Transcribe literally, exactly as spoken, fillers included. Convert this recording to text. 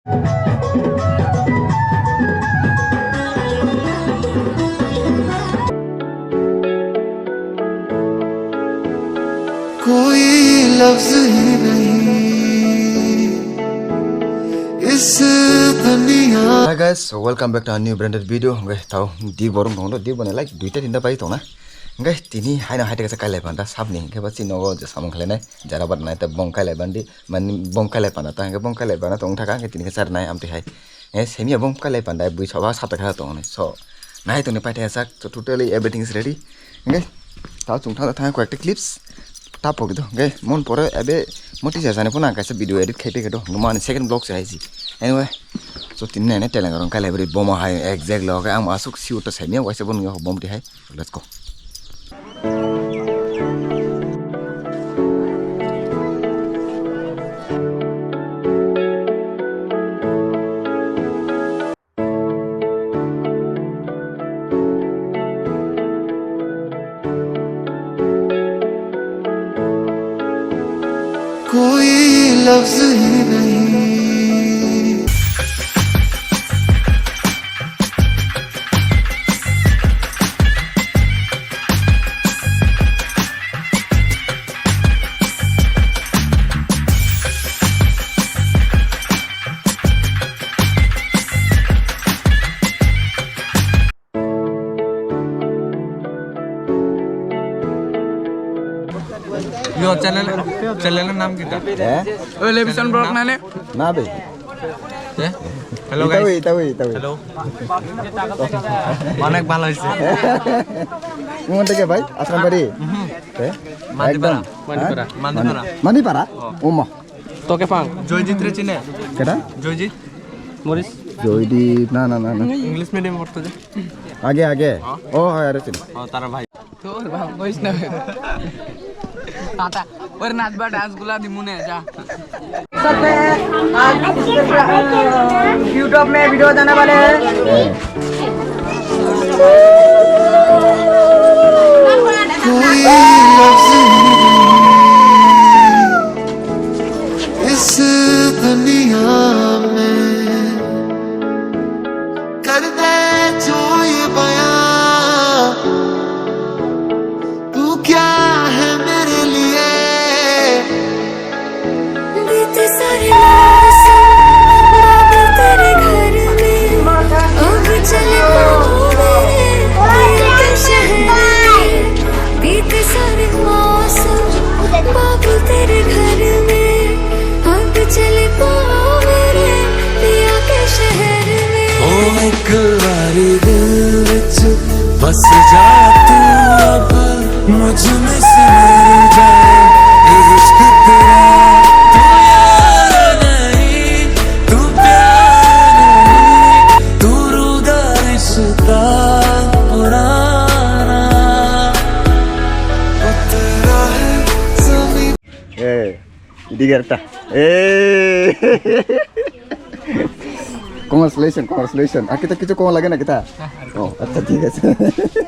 कोई लफ्ज ही नहीं इस दुनिया। Hi guys, welcome back to a new branded video. Guys, tao di borong tong di bone like duita tinta pai tong na. Guys, tini haino hai teka sa kailai panda sabni ke ba chini nogo je samung khlai nai jara bat nai ta bong kailai bandi. Mani bong kailai pana ta, hingke bong kailai pana tong thaka, hingke tini khe charnai amtwi hai. Eh, semiya bong kailai panda, bui soba sata kha tong ni. So, nai tongni paithai sak, so totally everything is ready. Hingke, tao chwng thang thang koi ekta clips. Ta pok do, hingke, mon pore ebe moti jajani phone ang kaisa video edit khai pekhe do, hingke mani second vlog se hai si. Anyway, so tini nai teleng rong kailai bri boma hai exact lo, ang asuk siu ta semiya waisa bon ngi bom ti hai. Let's go. कोई लफ्ज ही नहीं। Yo, channel, channel-এর নাম কিতা? হ্যাঁ? ওই লেবিসন ব্লগ না নে? না বে। এ? হ্যালো ইতাও, গাইস। ইতাও, ইতাও। হ্যালো। অনেক ভালো হয়েছে। কোন থেকে ভাই? আশ্রামবাড়ি? হুম। এ? মান্দিপাড়া। একদম। মান্দিপাড়া। হ্যাঁ? মান্দিপাড়া। মান্দিপাড়া? ও। ওমা। তোকে পাং। জয়জিৎ রে চিনে? কেটা? জয়জিৎ? মরিস। জয়দীপ, না, না, না, না। ইংলিশ মিডিয়ামে পড়তো যে। আগে, আগে। হ্যাঁ। ও, হয়, আরে চিনি। ও, তারা ভাই। তোর বাপ বৈষ্ণব। আটা, ওর নাচবা ডান্স গুলা দিমুনে, যা। YouTube में वीडियो जाने वाले हैं। कोई लफ्ज नहीं इस दुनिया में। कर दे जो ये बयां, तू क्या है मेरे लिए। बीते सारे मौसम, बादल तेरे घर में, अब चले पाँव मेरे, दिल के शहर में। बीते सारे मौसम, बादल तेरे घर में, अब चले पाँव मेरे, पिया के शहर में। ओ एक बारी दिल विच बस जा तू अब, मुझ में सिमर जाए इश्क तेरा। तू यार नहीं, तू प्यार नहीं, तू रूदा रिश्ता पुराना। ए, इदी गर ता। ए। Congratulations, congratulations. Ah, kita, kita kau lagi nak kita? Oh, acha, thik ase.